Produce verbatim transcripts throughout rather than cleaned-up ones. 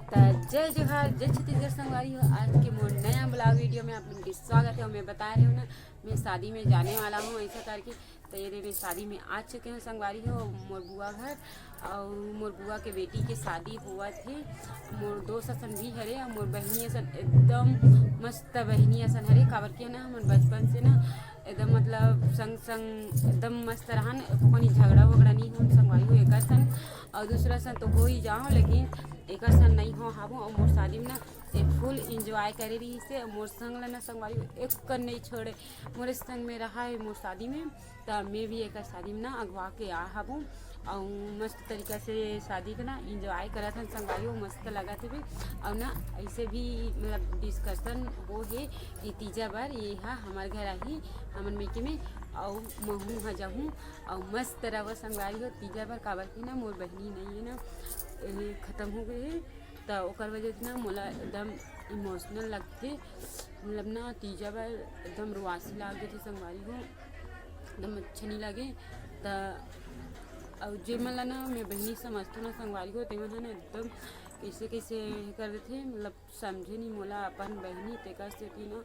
त जय जोहार, जय छत्तीसगढ़ संगवारी हो। आज के मोर नया ब्लॉग वीडियो में आप मन के स्वागत है। और मैं बता रही हूँ ना, मैं शादी में जाने वाला हूँ ऐसा करके। तो ये दे, मैं शादी में आ चुके हूँ संगवारी हो, मोर बुआ घर। और मोर बुआ के बेटी के शादी हुआ थे। मोर दोस्त असन भी हरे और मोर बहिनी असन एकदम मस्त बहिनी असन हरे, काबर के ना हमन बचपन से ना एकदम मतलब संग संग एकदम मस्त रहन, एको कनी झगड़ा वगड़ा नहीं होन संगवारी हो एकर सन। और दूसरा सन तो हो ही जाओ, लेकिन एकर सन नहीं हो हाबो। और मोर शादी में ना एक फुल एंजॉय करे रही से, मोर संग ला ना संगवारी हो एक कन नहीं छोड़े, मोरे संग में रहा है मोर शादी में। त मैं भी एकर शादी में ना अगवा के आ हाबो। और मस्त तरीका से शादी के ना एंजॉय करत हन संगवारी हो, मस्त लगत हवे। और ना ऐसे भी मतलब डिस्कशन वो है कि तीजा बर ये हा हमार घर आही, हमन मेके में, और महू हा जाहूँ। और मस्त रहो संगवारी हो तीजा बर, काबर की ना मोर बहिनी नहीं है ना, ए, खत्म हो गई है। त ओकर वजह से ना मोला एकदम इमोशनल लगथे, मतलब ना तीजा बर एकदम रुआसी लाग जथे संगवारी हो, एकदम अच्छा नहीं लगे। त अउ जे मन ला ना मैं बहिनी समझथों ना संगवारी हो, ते मन ह ना एकदम कैसे कैसे कर देथे, मतलब समझे नहीं मोला अपन बहिनी, तेकर सेती ना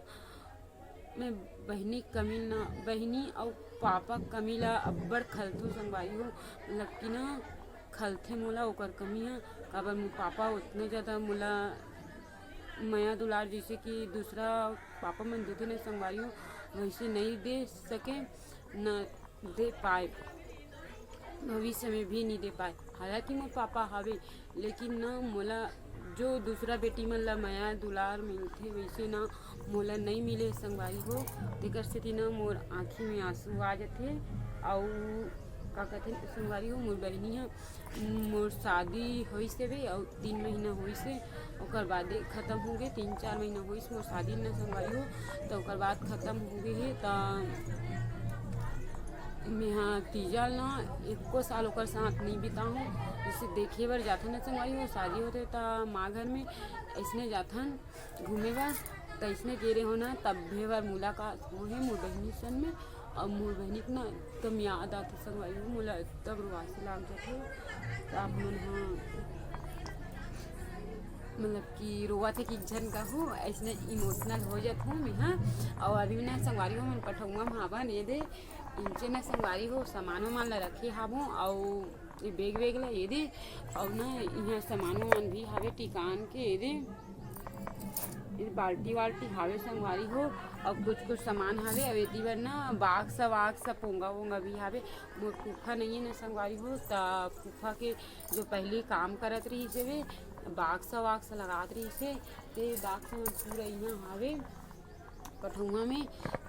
मैं बहिनी कमी ना, बहिनी अउ पापा कमी ला अब्बड़ खलथों संगवारी हो, मतलब कि ना खलथे मोला ओकर कमी ह। काबर मोर पापा उतना ज़्यादा मोला मया दुलार जैसे कि दूसरा पापा मन देथे ना संगवारी हो, वैसे नहीं दे सके, ना दे पाए, भविष्य में भी नहीं दे पाए। हालांकि मोर पापा हवे, लेकिन ना मोला जो दूसरा बेटी मन ला मया दुलार मिलथे वैसे ना मोला नहीं मिले संगवारी हो। तेकर सेती ना मोर आँखी में आंसू आ जथे। अउ का कहथे संगवारी हो, मोर बहिनी ह, मोर शादी होइस हवे अउ तीन महीना होइस हे, ओकर बादे खत्म हो गए। तीन चार महीना होइस मोर शादी न संगवारी हो, त ओकर बाद खत्म हो गए हे। त मेहा तीजा ल ना एको साल ओकर साथ नहीं बिताहूँ। जैसे देखे बर जाथन ना संगवारी हो, शादी होथे त माँ घर में ऐसने जाथन घूमे बर, त ऐसने गे रहे हो ना, तभे बर मुलाकात होहे मोर बहिनी सन में। अउ मोर बहिनी के ना एकदम याद आथे संगवारी हो, मोला एकदम रुआसी लाग जाथे। त आप मन ह मतलब कि रोवत हे कि झन कहूँ, ऐसने इमोशनल हो जात हूँ मैं, हाँ। अउ अभी ना संगवारी हो, मन पठौआ में हावन, ये दे इंचे ना संगवारी हो, सामानो मन ला रखे हाबो, अउ ये बैग वैग ला ये दे, अउ ना इहाँ सामानो मन भी हावे टिकान के ये दे, ये बाल्टी वाल्टी हावे संगवारी हो, अउ कुछ कुछ सामान हावे, अउ एती बर ना बाक्स वाक्स पोंगा वोंगा भी हावे। मोर फूफा नहीं है ना संगवारी हो, त फूफा के जो पहली काम करत रही से वे बाक्स वाक्स लगात रही से, ते बाक्स में पूरा इहाँ हावे पठौआ में।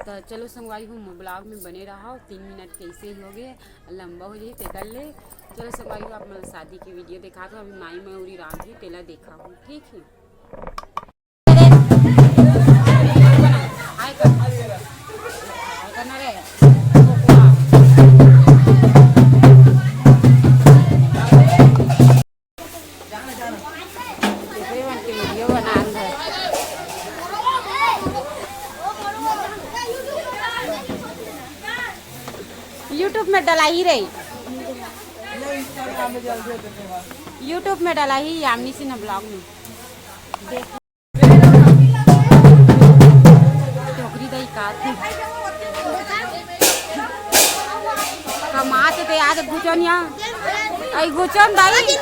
त चलो संगवारी हो, मोर ब्लॉग में बने रहा, तीन मिनट कैसे ही हो गए, लंबा हो जाए तेकर ले। चलो संगवारी हो, आप मन शादी के वीडियो देखा दो, अभी माई मयूरी राम जी तेला देखा हूँ, ठीक है। हाय कर। हाय करना रे। YouTube में डला ही रही। YouTube में डला ही यामिनी सिन्हा ब्लॉग में। देख। टोकरी दई काथे। कमात ते आज गुचन या। आई गुचन दई।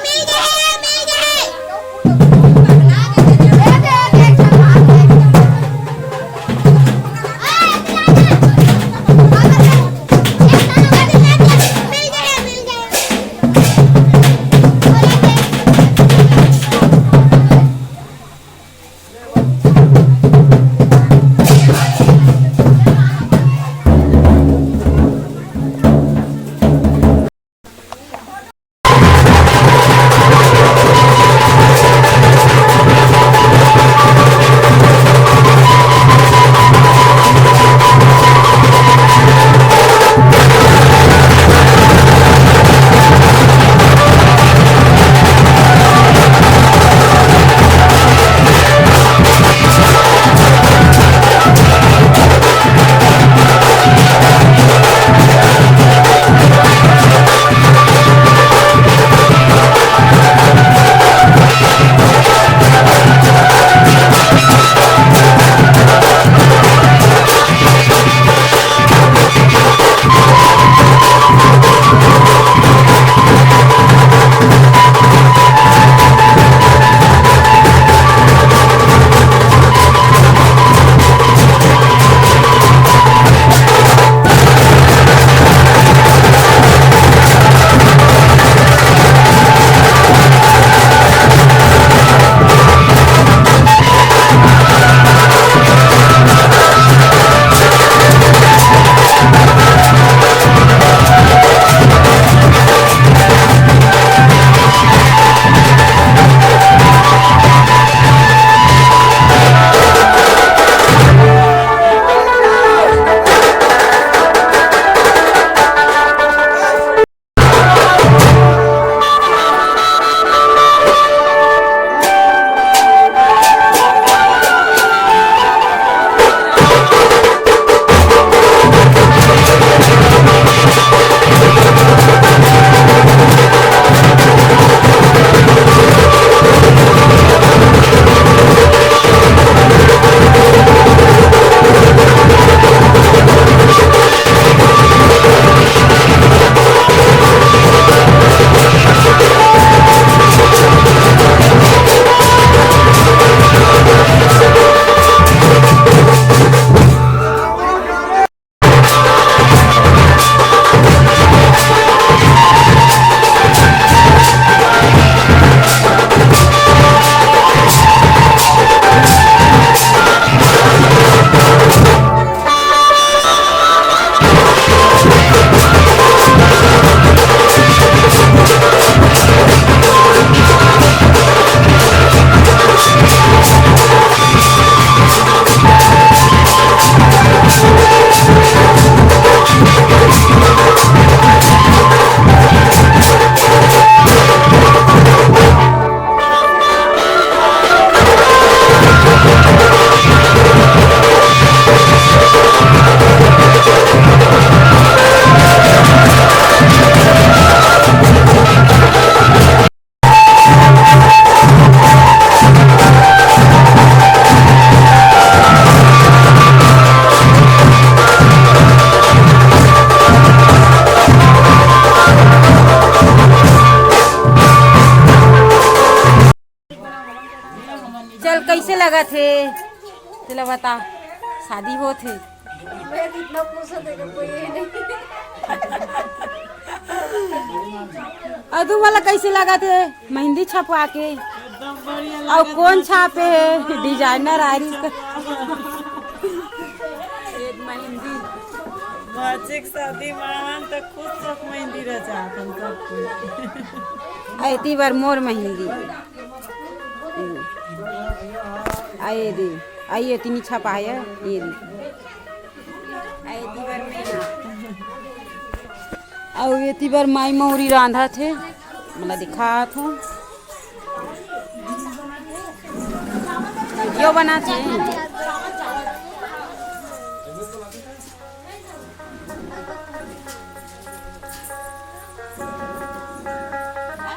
चल, कइसे लगत हे? तेला बता, शादी होत हे। मैं तो इतना खुश हों, देखो, कोई ये नहीं। अउ तुमन ला कइसे लगत हे मेहंदी छपवा के? एकदम बढ़िया अउ लगत कौन हे। छापे हे? डिजाइनर आरिस का। ये मेहंदी। बाचे के शादी मा हमन तो खुद सब मेहंदी रचात हन सब कोई। अउ एती बर मोर मेहंदी। अउ ये दे, अउ ये एती नी छपाय, ये दे। अउ एती बर मैं, अउ एती बर माई मौरी रांधत हे, मोला दिखात हों। वीडियो बनात हे।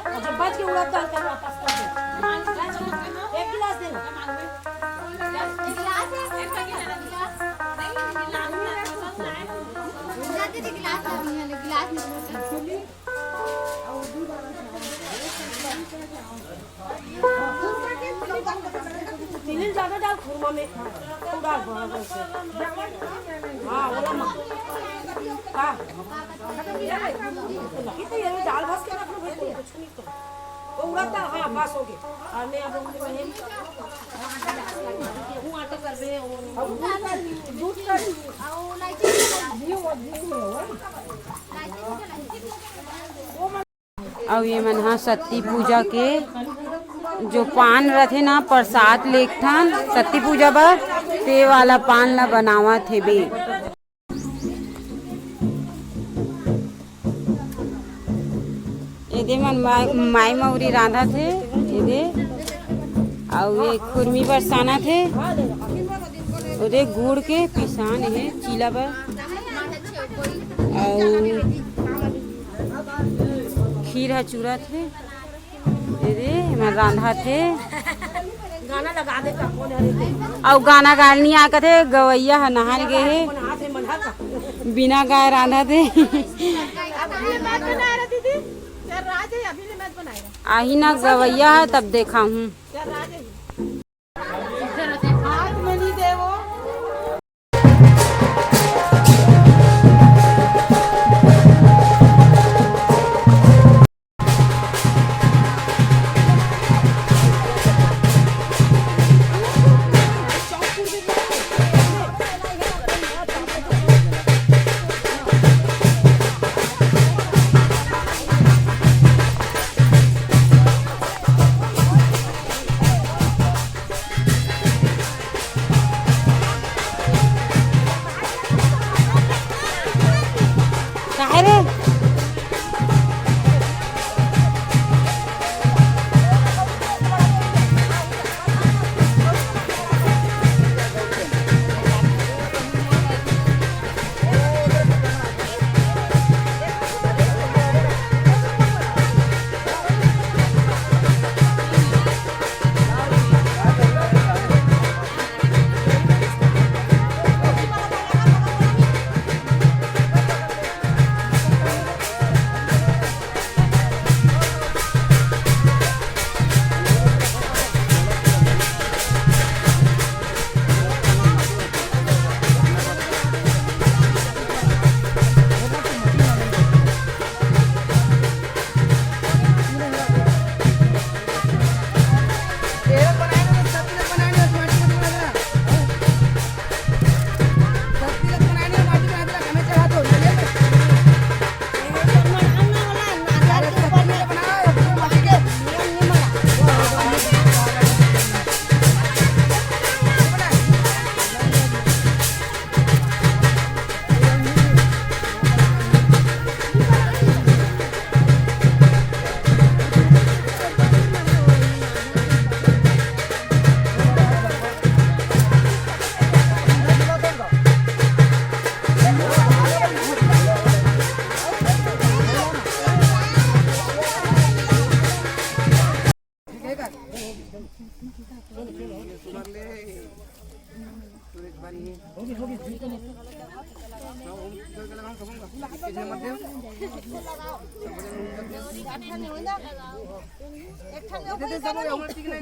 अच्छा, बच के उड़द डाल के वापस कर दे। एक गिलास दे ना। गिलास है? गिलास है? गिलास नहीं है, गिलास नहीं है। चीनी ज्यादा डाल खुरमा में, थोड़ा बड़ा करके। हाँ, वो ना मत। हाँ। कितने ये दाल भात के रखना भाई, कुछ नहीं तो। वो उड़द दाल, हाँ, बस हो गया। और मैं अब गेहूं आटा कर दे, वो दूध का। अउ ये मन ह सत्ती पूजा के जो पान रथे ना, प्रसाद लेगथन सत्ती पूजा बर, ते वाला पान ला बनावत हेबे। एदे मन माई, माई मौरी रांधत हे, एदे। अउ ये खुरमी बर सानत हे, ओदे गुड़ के पिसान हे चीला बर। अउ खीर ह चूरत हे। एदे, एमा रांधत हे। गाना लगा दे का, कौन हरे दे? अउ गाना गाल नी आय कथे, गवैया ह नहाय ल गे हे। अपन हाथ में मन हाथ। बिना गाय रांधत हे। अभी ले मत बनाए रे दीदी, तेरा राज है, अभी ले मत बनाए रे। आही ना गवैया ह, तब देखाहूं। तेरा राज है। हाथ में नहीं दे वो।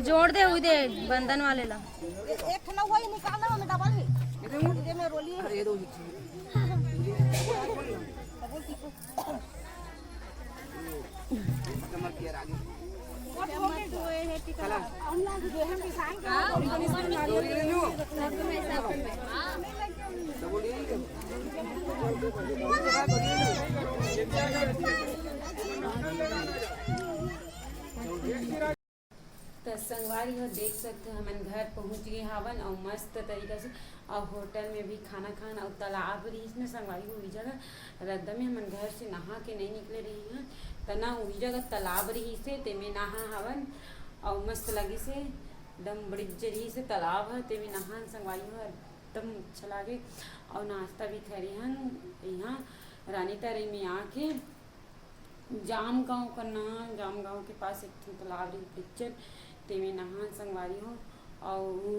जोड़ दे, उदे बंधन वाले ला। एक ठन वही निकालना, हमें डबल है। इधर में रोली है। त संगवारी हो, देख सकते हो, हमन घर पहुँच गए हावन अउ मस्त तरीका से, अउ होटल में भी खाना खान, अउ तालाब रहिस न संगवारी हो, उही जगह रद्दा में हमन घर से नहा के नहीं निकले रही हन, त ना उही जगह तालाब रहिस हे, तेमे नहा हावन, अउ मस्त लगिस हे, एकदम बड़ी जरिस हे तालाब ह, तेमे नहान संगवारी हो, एकदम अच्छा लागे। अउ नाश्ता भी करे हन यहाँ रानी तरी में आके। जाम गाँव करना, जाम गाँव के पास एक ठन तालाब रही पिक्चर, तेमे नहान संगवारी हो। अउ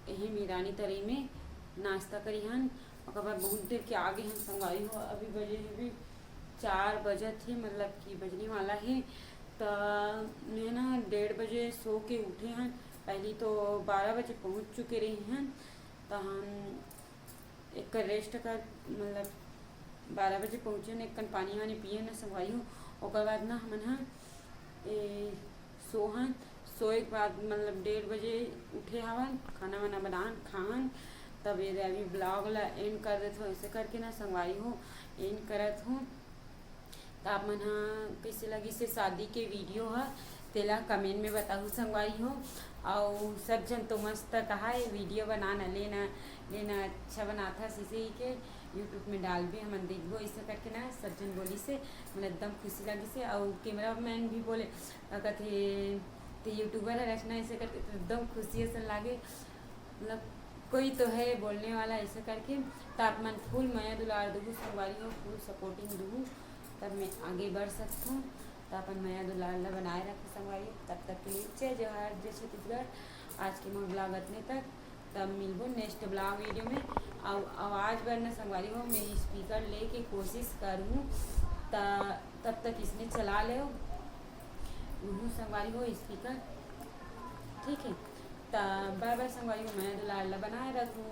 यही में रानी तरी में नाश्ता करी हन। ओकर बाद बहुत देर के आगे हन संगवारी हो, अभी बजे हे भी चार बजत हे, मतलब कि बजने वाला हे। त मैं ना डेढ़ बजे सो के उठे हन, पहली तो बारह बजे पहुँच चुके रही हन, त हम एक रेस्ट कर, मतलब बारह बजे पहुँचे न, एक कन पानी वानी पिए न संगवारी हो। ओकर बाद ना हमन ह ए, सोहन, सोए के बाद मतलब डेढ़ बजे उठे हवन, खाना वाना बनान, खान, तब ये अभी ब्लॉग ला एंड कर देत हो। ऐसे करके ना संगवारी हो, एंड करत हो। त आप मन ह कैसे लगिस हे शादी के वीडियो ह, तेला कमेंट में बताहू संगवारी हो। अउ सब झन तो मस्त कहा है वीडियो बनाना, लेना लेना अच्छा बनाथा, इसे ही के यूट्यूब में डालबे, हमन देखबो, ऐसे करके ना सब झन बोलिस हे। मोला एकदम खुशी लगिस हे। अउ कैमरा मैन भी बोले, अ, कथे, "ते यूट्यूबर है रचना," ऐसे करके, तो एकदम खुशी असन लागे, मतलब कोई तो है बोलने वाला, ऐसे करके। त आप मन फुल मया दुलार दुहू संगवारी हो, फुल सपोर्टिंग दुहू, तब मैं आगे बढ़ सकथूँ। त अपन मया दुलार ला बनाए रखो संगवारी। तब तक के लिए जय जोहार, जय छत्तीसगढ़। आज के मोर ब्लॉग अतने तक, तब मिलबो नेक्स्ट ब्लॉग वीडियो में। अउ आवाज़ बर न संगवारी हो, मैं स्पीकर लेके कोशिश करूँ, त तब तक इसने चला ले उहू संगवारी हो स्पीकर, ठीक है। त बाय बाय संगवारी हो, मया दुलार ला बनाए रखू।